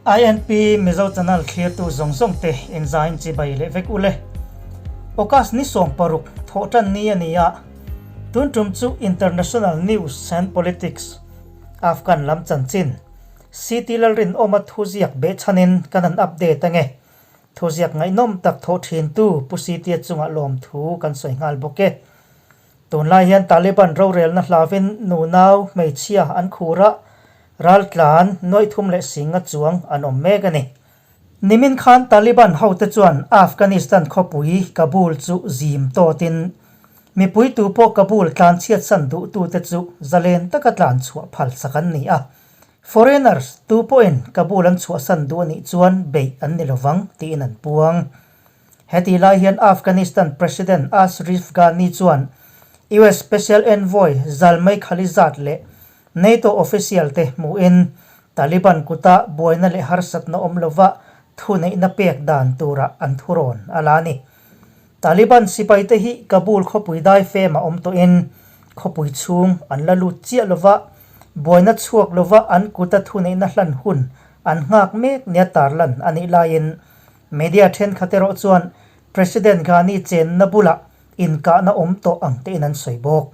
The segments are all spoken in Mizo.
INP Mizo Channel thlirtu zawng zawng te inzain chibai leh vek ule. August ni 16 thawhtan ni a ni a, tun tum chu International News and Politics, Afghan lam chanchin, CT Lalrinawma thuziak behchhanin kan han update ange. Thuziak ngaihnawm tak thawh thintu Pu CT-a chungah lawmthu kan sawi nghal bawk e. Tunlai hian Taliban rorelna hlavin nunau hmeichhia an khur a, raltlan nuaih thum leh singa chuang an awm mek a ni. Nimin khan Taliban hote chuan Afghanistan khawpui Kabul chu zim tawtin mipui tu pawh Kabul tlanchhiatsan duhtute chu zalen taka tlan chhuah phalsak an ni a. Foreigners tu pawhin Kabul an chhuahsan duh a nih chuan beih an ni lovang tiin an puang. Heti lai hian Afghanistan President Ashraf Ghani chuan US Special Envoy Zalmay Khalilzad leh NATO official te hmuhin Taliban kuta buaina leh harsatna awm lova thuneihna pek dan tura an thurawn a la a ni. Taliban sipaite hi Kabul khawpui daifem a awm tawhin khawpui chhung an la lut chiah lova, buaina chhuak lova an kuta thuneihna hlan hun an nghak mek nia tarlan a nih laiin Media thenkhat erawh chuan President Ghani chenna bulah inkahna awm tawh ang tein an sawi bawk.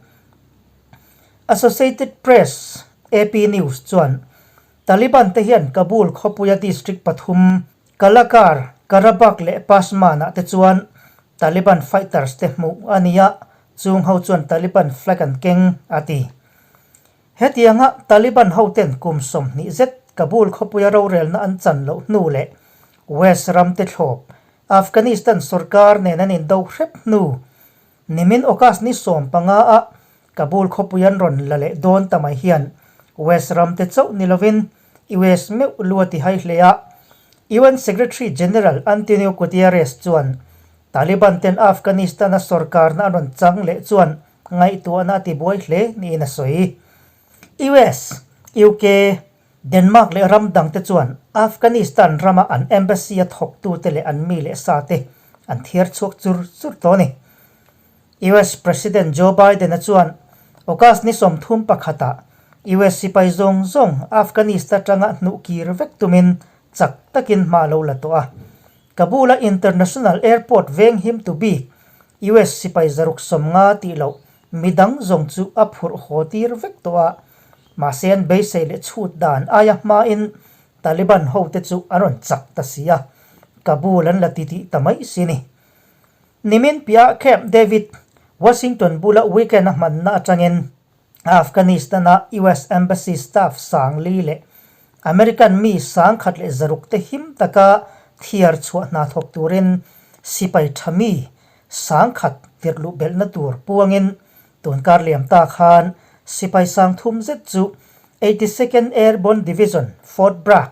Associated Press, AP News, chuan Taliban te hian Kabul khawpuia district pathum, Kalakar, Karabakh leh Pasman-ah te chuan Taliban fighters te hmuh a ni a, chung ho chuan Taliban flag an keng, a ti. Hetianga Taliban hoten kum 20 zet Kabul khawpuia rorelna an chan loh hnu leh West ram te thlawp Afghanistan sorkar nen an indo hrep hnu nimin August ni 15 a Kabul khawpui an rawn la leh dawn ta mai hian West ram te chauh ni lovin US meuh lu a ti hai hle a. UN Secretary General Antonio Guterres chuan Taliban ten Afghanistan a sorkarna an rawn chang leh chuan ngaihtuahna a ti buai hle niin a sawi. US, UK, Denmark leh ram dangte chuan Afghanistan rama an embassy a thawktute leh an mi leh sate an thiar chhuak chur chur tawh a ni. US President Joe Biden-a chuan August ni 31 ah US sipai zawng zawng Afghanistan atanga hnuh kir vek tumin chak takin hma lo la tawh a. Kabul-a International Airport veng him tu bik US sipai 150 tih loh midang zawng chu a phurh haw tir vek tawh a, mahse an beisei leh chhut dan aia hmain Taliban hote chu an rawn chak ta si a, Kabul an la titih ta mai si ni. Nimin piah Camp David, Washington bula weekend a hmanna atangin Afghanistan-a US Embassy staff 4000 leh American mi 1600 te him taka thiar chhuah hna thawk turin sipai tha mi 10,000 tirhluh belhna tur puangin tunkar liam ta khan sipai 3000 zet chu 82nd Airborne Division, Fort Bragg,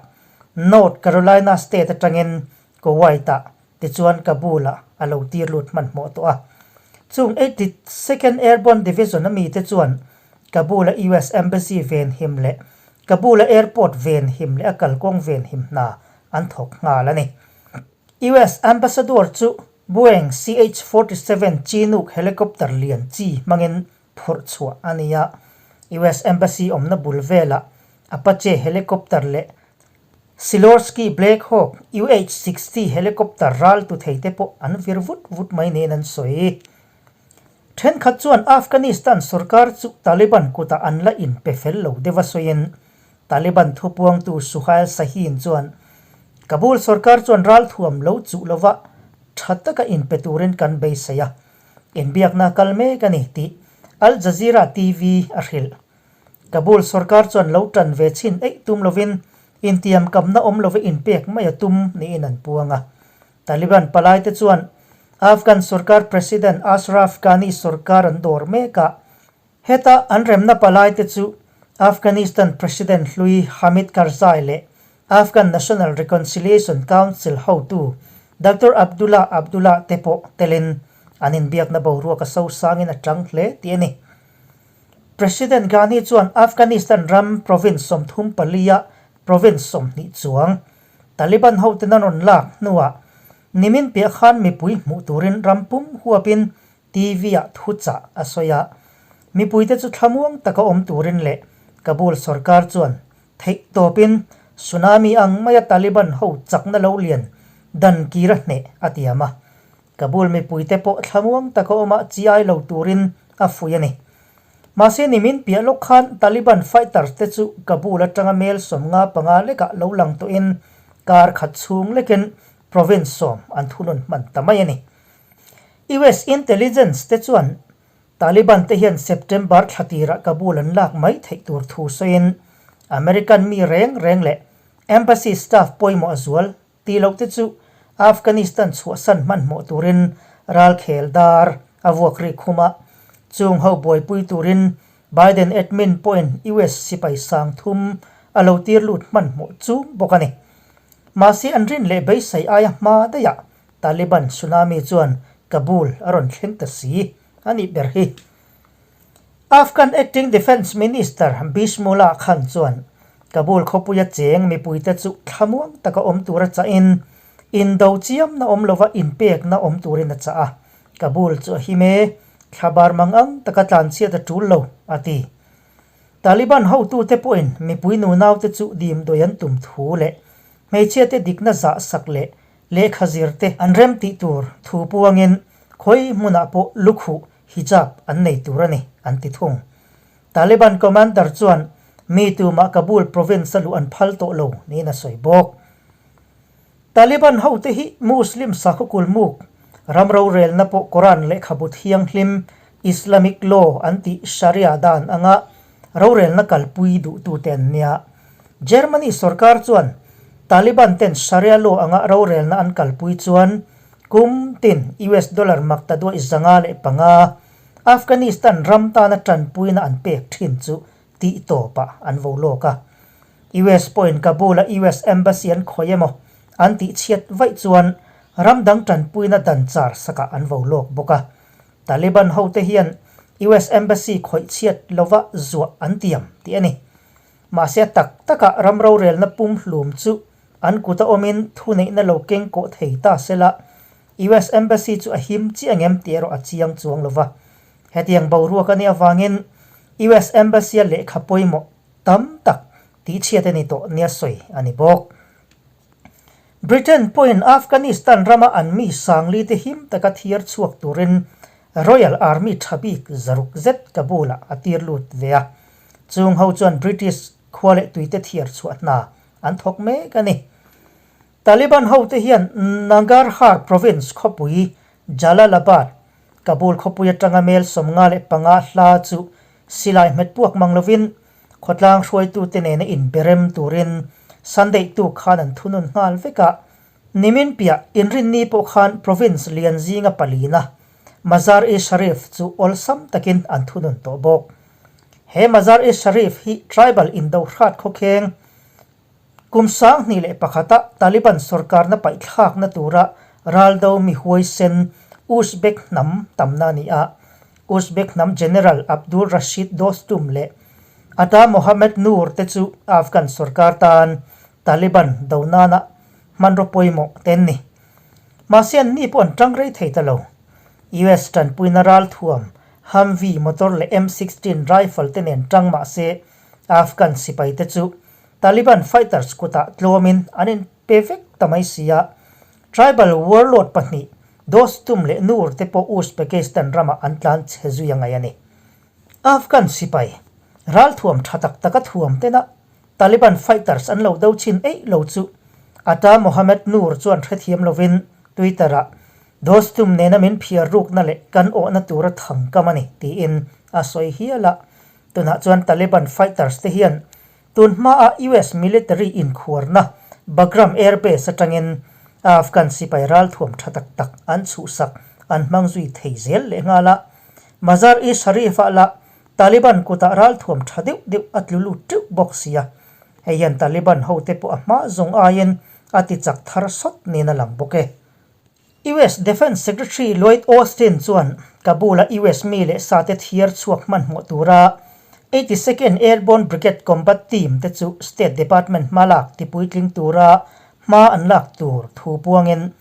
North Carolina State atangin Kuwait-ah tichuan Kabul-ah a lo tir lut hmanhmawh tawh a. Chung 82nd Airborne Division a mite chuan Kabul-a US Embassy ven him leh Kabul-a airport ven him leh a kalkawng ven him hna an thawk nghal a ni. US Ambassador chu Boeing CH-47 Chinook helicopter lian chi hmangin phurh chhuah a ni a. US Embassy awmna bul velah Apache helicopter leh Sikorsky Black Hawk UH-60 helicopter ral tu thei te pawh an vir vut vut mai niin an sawi. Thenkhat chuan Afghanistan sorkar chu Taliban kutah an la inpe fel lo deuh a sawiin Taliban thupuangtu Suhail Shaheen chuan Kabul sorkar chuan ralthuam lo chuh lova tha taka inpe turin kan beisei a, inbiakna kal mek a ni tih Al Jazeera TV a hrilh. Kabul sorkar chuan lo tan ve chhin eih tum lovin intiam kamna awm lova inpek mai a tum niin an puang a. Taliban palaite chuan Afghan sorkar President Ashraf Ghani sorkar an dawr mek a. Heta an remna palaite chu Afghanistan President hlui Hamid Karzai leh Afghan National Reconciliation Council hotu Doctor Abdullah Abdullah te pawh telin an inbiakna boruak a sosangin a tang hle tih a ni. President Ghani chuan Afghanistan ram province 34 a province 20 chuang Taliban hoten an rawn lak hnuah nimin piah khan mipui hmuh turin ram pum huapin TV ah thu chah a sawi a. Mipuite chu thlamuang taka awm turin leh Kabul sorkar chuan theih tawpin Tsunami ang maia Taliban ho chakna lo lian dan kir a hneh a tiam a. Kabul mipuite pawh thlamuang taka awmah chi ai lo turin a fuih a ni. Mahse nimin piah lawk khan Taliban fighters te chu Kabul atanga mel 55 lekah lo lang tawhin kar khat chhung lekin province sawm an thunun hman ta mai a ni. US intelligence te chuan Taliban te hian September thla tirah Kabul an lak mai theih tur thu sawiin American mi reng reng leh embassy staff pawimawh a zual tih loh te chu Afghanistan chhuahsan hmanhmawh turin ralkhel dar a vuak rik khum a, chung ho buaipui turin Biden admin pawhin US sipai sang thum a lo tir lut hmanhmawh chung bawk a ni. Mahse an rin leh beisei aia hma daihah Taliban tsunami chuan Kabul a rawn thleng ta si a nih ber hi. Afghan Acting Defence Minister Bismullah Khan chuan Kabul khawpuia cheng mipuite chu thlamuang taka awm tura chahin indo chiamna awm lova inpekna awm turin a chah a, Kabul chu a him e, thlabar mang ang taka tlanchhiat a tul lo, a ti. Taliban hotute pawhin mipui nunaute chu dimdawi an tum thu leh hmeichhiate dikna zahsak leh lehkha zirte an rem tih tur thu puangin khawi hmunah pawh lukhuh hijab an nei tur a ni, an ti thung. Taliban commander chuan mi tumah Kabul province a luh an phal tawh lo niin a sawi bawk. Taliban hote hi Muslim sakhaw kulmuk, ram rorelna pawh Quran lehkhabu thianghlim, Islamic law an tih Sharia dan anga rorelna kalpui duhtute an nia. Germany sorkar chuan Taliban ten Sharia law anga rorelna an kalpui chuan kum tin US dollar makta duaih 505 Afghanistan ram tana tanpuina an pek thin chu tih tawpah an vo lawk a. US pawhin Kabul-a US Embassy an khawih emaw an tih chhiat vaih chuan ram dang tanpuina dan char sakah an vo lawk bawk a. Taliban hote hian US Embassy khawih chhiat lova zuah an tiam tih a ni. Mahse a tak takah ram rorelna pumhlum chu an kuta awmin thuneihna lo keng kawh thei ta sela, US Embassy chu a him chiah angem tih erawh a chiang chuang lova. Hetiang boruak a nih avangin US Embassy-a lehkha pawimawh tam tak tihchhiat a ni tawh nia sawi a ni bawk. Britain pawhin Afghanistan rama an mi sangli te him taka thiar chhuak turin Royal Army tha bik zaruk zet Kabul-ah a tir lut ve a. Chung ho chuan British khua leh tuite thiar chhuah hna an thawk mek a ni. Taliban hote hian Nangarhar province khawpui Jalalabad, Kabul khawpui atanga mel 55 hla chu silai hmet puak mang lovin Khawtlang hruaitute nena inberem turin Sunday tuk khan an thunun nghal vek a. Nimin piah Inrinni pawh khan province lian zinga palina Mazar-e-Sharif chu awlsam takin an thunun tawh bawk. He Mazar-e-Sharif hi tribal indo hrat khawkheng Kum 2001-a Taliban sorkarna paihthlakna tura raldo mi huaisen Uzbek hnam tamna a ni a. Uzbek hnam General Abdul Rashid Dostum leh Ata Mohammad Noor te chu Afghan sorkar tan Taliban do nana hmanraw pawimawh te an ni. Mahse an ni pawh an tang rei thei ta lo. US tanpuina ralthuam Humvee motor leh M-sixteen rifle te nen tang mahse Afghan sipai te chu Taliban fighters kutah tlawmin an inpe vek ta mai si a, tribal warlord pahnih Dostum leh Nur te pawh Uzbekistan ramah an tlan chhe zui a ngaih a ni. Afghan sipai ralthuam tha tak taka thuam tena Taliban fighters an lo do chhin eih lo chu Ata Mohammad Nur chuan hrethiam lovin Twitter-ah Dostum nena min phiar rukna leh kan awhna tura thangkam a ni tiin a sawi hial a. Tunah chuan Taliban fighters te hian tun hmaa US military inkhuarna Bagram Air Base atangin Afghan sipai ralthuam tha tak tak an chhuhsak an hmang zui thei zel leh nghal a. Mazar-i-Sharif-ah lah Taliban kutah ralthuam tha deuh deuh a tlu lut teuh bawk si a. Hei hian Taliban hote pawh a hma zawng aiin a ti chak thar sawt niin a lang bawk e. US Defence Secretary Lloyd Austin chuan Kabul-a US mi leh sate thiar chhuak hmanhmawh tura 82nd Airborne Brigade Combat Team te chu State Department hma lak tipuitling tura hma an lak tur thu puangin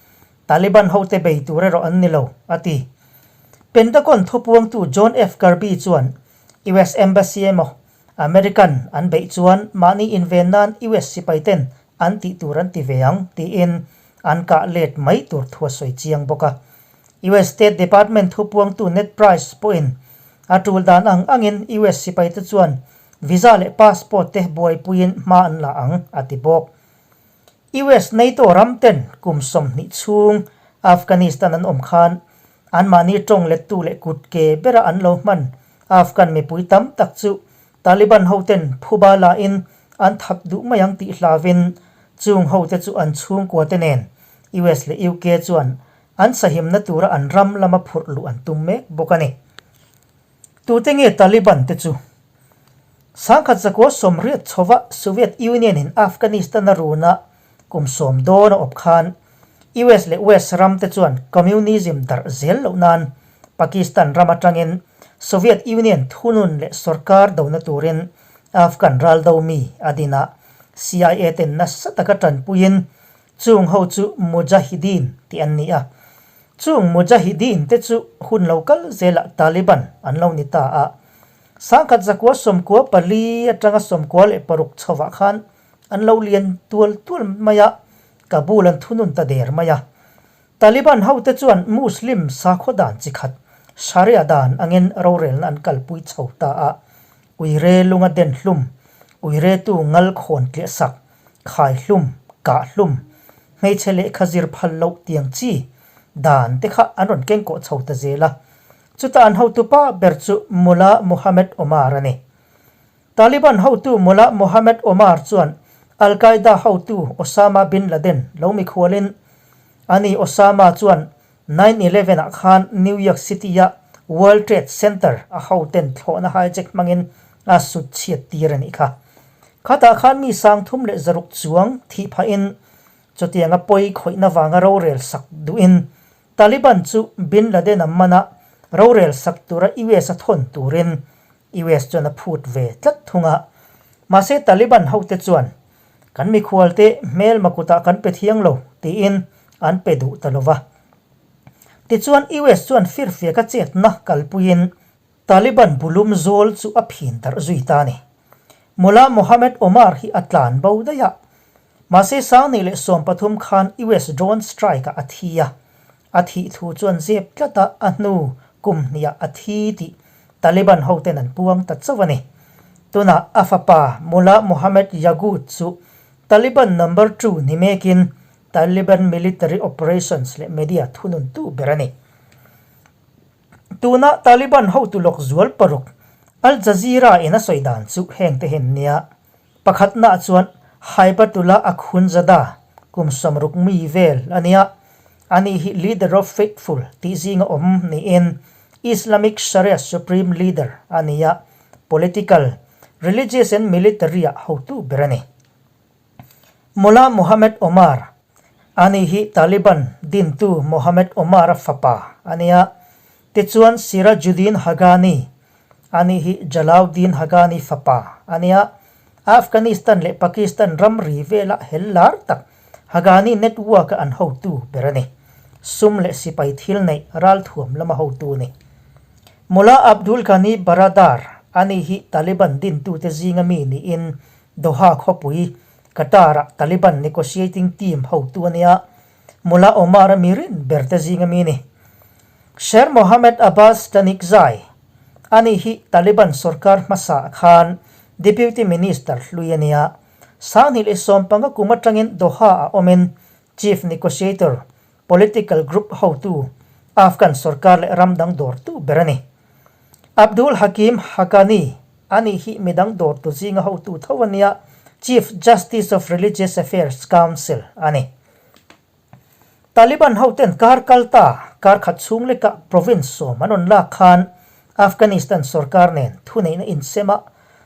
Taliban hote bei tur erawh an ni lo, a ti. Pentagon thupuangtu John F. Kirby chuan US Embassy emaw. American an beih chuan mahni inven nan US sipai ten an tih tur an ti ve ang tiin an kah let mai tur thu a sawi chiang bawk a. US State Department thupuangtu Ned Price pawhin a tul dan ang angin US sipai te chuan visa leh passport te buaipuiin hma an la ang a ti bawk. US NATO ram ten kum 20 chhung Afghanistan an awm khan anmahni tawng lettu leh kut ke bera an lo hman Afghan mipui tam tak chu Taliban ho ten phuba la in an that duh mai ang tih hlavin chung ho te chu an chhungkua te nen US leh UK chuan an sahimna tura an ram lama phurh luh an tum mek bawk a ni. Tute nge Taliban te chu? 1980 chhova Soviet Union in Afghanistan a runa kum sawm dawn a awp khan US leh West ram te chuan Communism darh zel loh nan Pakistan ram atangin Soviet Union thunun leh sorkar dona turin Afghan raldo mi a din a, CIA ten nasa taka tanpuiin chung ho chu Mujahideen tih an ni a. Chung Mujahideen te chu hun lo kal zelah Taliban an lo ni ta a. 1994 atanga 96 chhovah khan an lo lian tual tual mai a, Kabul an thunun ta der mai a. Taliban hote chuan Muslim sakhaw dan chi khat, Sharia dan angin rorelna an kalpui chho ta a. Uire lunga den hlum, uiretu ngal khawn tliah sak, khai hlum, kah hlum, hmeichhe lehkha zir phal loh tiang chi dan te kha an rawn kengkawh chho ta zel a. Chutah an hotupa ber chu Mullah Mohammed Omar a ni. Taliban hotu Mullah Mohammed Omar chuan Al-Qaeda hotu Osama bin Laden lo mikhualin ani Osama chuan nine eleven ah khan New York City-a World Trade Center a hoten thlawhna hijack hmangin a sut chhiat tir a nih kha. Khatah khan mi 306 chuang thih phahin chutianga pawi khawihna vanga rorel sak duhin Taliban chu Bin Laden-a mana rorel sak tura US a thawn turin US chuan a phut ve tlat thung a. Mahse Taliban hote chuan, Kan mikhualte hmelma kutah kan pe thiang lo, tiin an pe duh ta lo va. Tichuan US chuan firfiaka chetna kalpuiin Taliban bulum zawl chu a phin darh zui ta a ni. Mullah Mohammed Omar hi a tlan bo daih a. Mahse 2013 khan US drone strike-ah a thi a. A thih thu chuan zep tlat a, a hnu kum hniah a thi tih Taliban hoten an puang ta chauh a ni. Tunah a fapa Mullah Mohammed Yaghoot chu Taliban number two ni mekin Taliban military operations leh media thununtu ber a ni. Tuna Taliban hotu lawk zual paruk Al Jazeera in a sawi dan chu heng te hian nia. Pakhatnaah chuan Haibatullah Akhundzada kum 60 mi vel a nia. Ani hi Leader of Faithful tih zinga awm niin Islamic Sharia Supreme Leader a ni a, political, religious and military-ah hotu ber a ni. Mullah Mohammed Omar, Ani hi Taliban dintu Mohammed Omar-a fapa a ni a. Tichuan Sirajuddin Haqqani, Ani hi Jalauddin Haqqani fapa a ni a. Afghanistan leh Pakistan ramri vela hel lar tak Haqqani network-a an hotu ber a ni. Sum leh sipai thil neih ralthuam lama hotu a ni. Mullah Abdul Ghani Baradar, Ani hi Taliban dintute zinga mi niin Doha khawpui, Qatar-ah Taliban negotiating team hotu a nia, Mullah Omar-a mi rin ber te zinga mi ni. Sher Mohammed Abbas Stanikzai, ani hi Taliban sorkar hmasa khan Deputy Minister hlui a nia, 2015 kum atangin Doha-ah awmin Chief Negotiator, political group hotu, Afghan sorkar leh ram dang dawrtu ber a ni. Abdul Hakim Haqqani, ani hi midang dawrtu zinga hotu tho a nia, Chief Justice of Religious Affairs Council a ni. Taliban hoten kar kal ta, kar khat chhung lekah province sawm an rawn lak khan Afghanistan sorkar nen thuneihna insema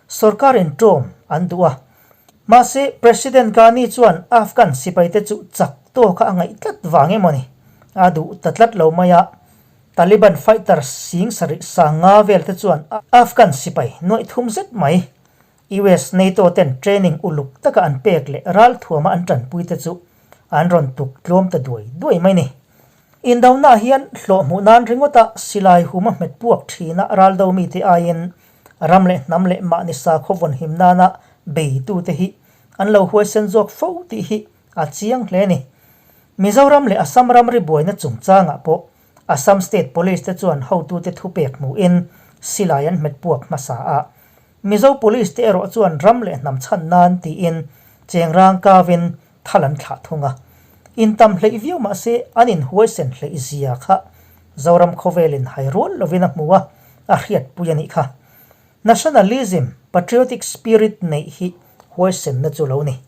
sorkar inṭawm an duh a. Mahse, President Ghani chuan Afghan sipaite chu chak tawka a ngaih tlat vang emaw ni? A duh ta tlat lo mai a. Taliban fighter 7000 sanga vel te chuan Afghan sipai nuaih thum zet mai US NATO ten training uluk taka an pek leh ralthuama an tanpui te chu an rawn tuk tlawm ta duai duai mai ni. Indonaah hian hlawh hmuh nan ringawta silai huma hmet puak thina raldo mite aiin. Ram leh hnam leh mahni sakhaw vawnhim nana beitute hi an lo huaisen zawk fo tih hi a chiang hle a ni. Mizoram leh Assam ramri buaina chungchangah pawh Assam State Police te chuan hotute thupek hmuhin silai an hmet puak hmasa a. Mizo Police te erawh chuan ram leh hnam chhan nan tiin chengrang kavin thal an thlah thung a. Intam hleih viau mah se an inhuaisen hleih zia kha Zoram khawvelin hai rual lovin a hmu a, a hriatpui a nih kha. Nationalism, patriotic spirit neih hi huaisenna chu lo ni.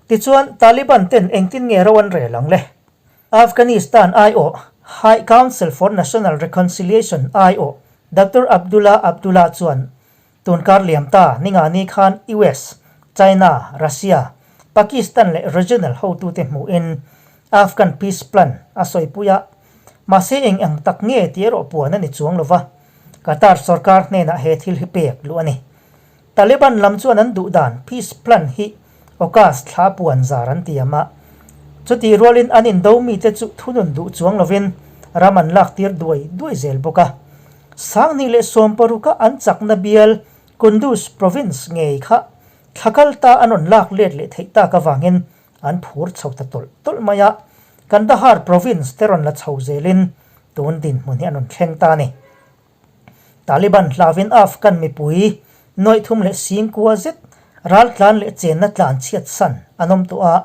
Tichuan, Taliban ten engtin nge ro an rel ang le? Afghanistan aiawh High Council for National Reconciliation aiawh Doctor Abdullah Abdullah chuan Tunkar liam ta ningani khan US, China, Russia, Pakistan leh regional hotute hmuhin Afghan peace plan a sawipui a, mahse eng ang tak nge tih erawh puan a ni chuang lo va, Qatar sorkar hnenah he thil hi pek luh a ni. Taliban lam chuan an duh dan peace plan hi August thla puan zar an tiam a, chutih rualin an indo mite chu thunun duh chuang lovin ram an lak tir duai duai zel bawk a. 2016-a an chakna bial Kunduz province ngei kha thla kal ta an rawn lak let leh theih tak avangin an phur chho ta tawlh tawlh mai a, Kandahar province te rawn la chho zelin tun dinhmun hi an rawn thleng ta a ni. Taliban hlavin Afghan mipui nuaihthum leh singkua zet raltlan leh chenna tlan chhiat san an awm tawh a,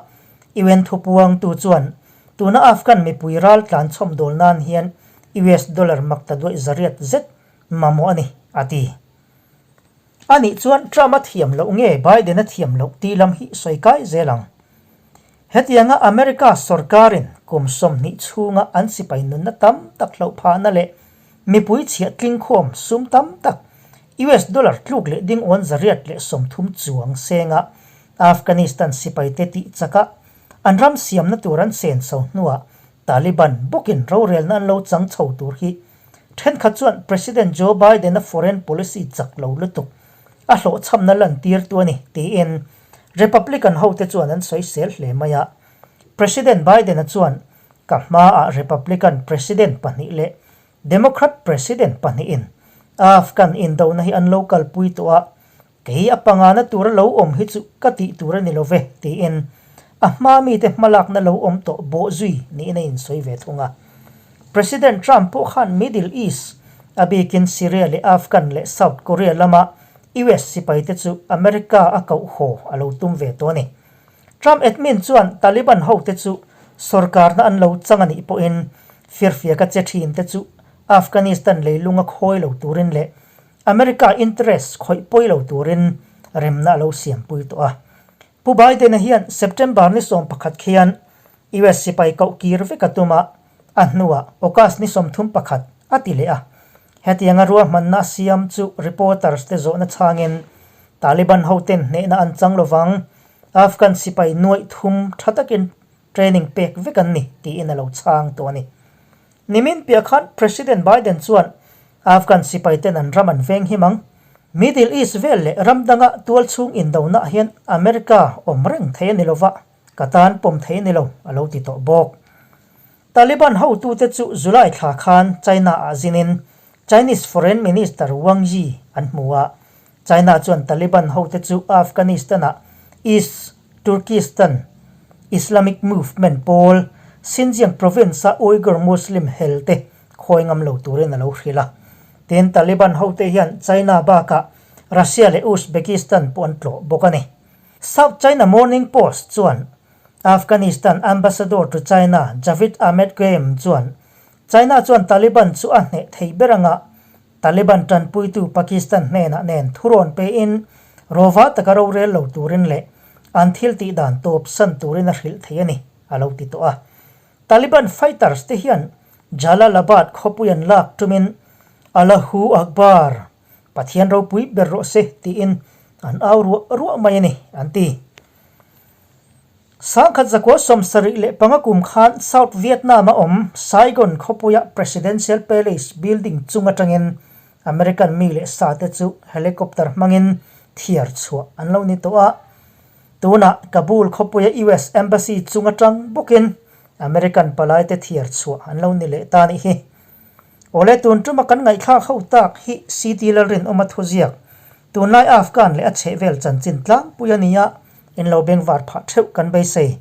UN thupuangtu chuan tuna Afghan mipui raltlan chhawmdawl nan hian US dollar makta duaih zariat zet mamawh a ni, a ti. Anih chuan Trump a thiam loh nge Biden a thiam loh tih lam hi sawi kai zel ang. Hetianga America sorkarin kum 20 chhunga an sipai nunna tam tak hloh phahna leh mipui chhiah tlingkhawm sum tam tak US dollar tluk leh ding awn 130 chuang senga Afghanistan sipaite tih chaka an ram siamna tur an senso hnuah Taliban bawkin rorelna an lo chang chho tur hi thenkhat chuan President Joe Biden-a foreign policy chak lo lutuk a hlawhchhamna lantirtu a ni tiin Republican hote chuan an sawisel hle mai a. President Biden-a chuan ka hmaah Republican President pahnih leh Democrat President pahnihin Afghan indona hi an lo kalpui tawh a, Kei a pangana tura lo awm hi chu ka tih tur a ni lo ve, tiin a hma mite hmalakna lo awm tawh bawh zui niin a insawi ve thung a. President Trump pawh khan Middle East, a bikin Syria leh Afghan leh South Korea lama US sipaite chu America a koh haw a lo tum ve tawh a ni. Trump admin chuan Taliban hote chu sorkarna an lo chang a nih pawhin firfiaka che thinte chu Afghanistan leilunga khawi lo turin leh America interest khawih pawi lo turin remna a lo siampui tawh a. Pu Biden-a hian September ni 11 khian US sipai koh kir vek a tum a, a hnuah August ni 31 a ti leh a. Hetianga ruahmanna a siam chu reporters te zawhna chhangin Taliban hoten hnehna an chang lovang, Afghan sipai nuaih thum tha takin training pek vek an ni tiin a lo chhang tawh a ni. Nimin piah khan President Biden chuan Afghan sipaiten an ram an veng him ang. Middle East vel leh ram danga tualchhung indonaah hian America awm reng thei a ni lova, ka tan pawm thei a ni lo, a lo ti tawh bawk. Taliban hotute chu July thla khan China-ah zinin Chinese Foreign Minister Wang Yi an hmu a, China chuan Taliban hote chu Afghanistan-ah East Turkistan Islamic Movement pawl, Xinjiang province-a Uyghur Muslim hel te khawi ngam lo turin a lo hrilh a. Tin, Taliban hote hian China bakah Russia leh Uzbekistan pawh an tlawh bawk a ni. South China Morning Post chuan Afghanistan Ambassador to China Javid Ahmed Qaim chuan China chuan Taliban chu a hneh thei ber anga Taliban tanpuitu Pakistan hnenah nen thurawn pein rawva taka rorel lo turin leh an thil tih dan tawp san turin a hrilh thei a ni, a lo ti tawh a. Taliban fighters te hian Jalalabad khawpui an lak tumin Allahu Akbar, Pathian ropui ber rawh se tiin an au ruah ruah mai a ni, an ti. 1975 kum khan South Vietnam-a awm Saigon khawpuia Presidential Palace building chung atangin American mi leh sate chu helicopter hmangin thiar chhuah an lo ni tawh a. Tunah Kabul khawpuia US Embassy chung atang bawkin American palaite thiar chhuah an lo ni leh ta nih hi. Awle tun tuma kan ngaihthlak ho tak hi CT Lalrinawma thuziak, tunlai Afghan leh a chhehvel chanchin tlangpui a ni a, in lo bengvar phah theuh kan beisei.